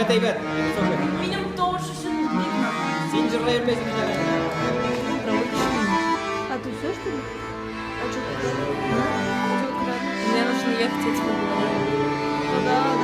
Әйбәт, әйбәт. Минем тавыш өчен бик нык. Син җырлый белмисең бит әле. А ты все, что ли? А что ты? Мне нужно ехать, я тебе говорю. Ну да.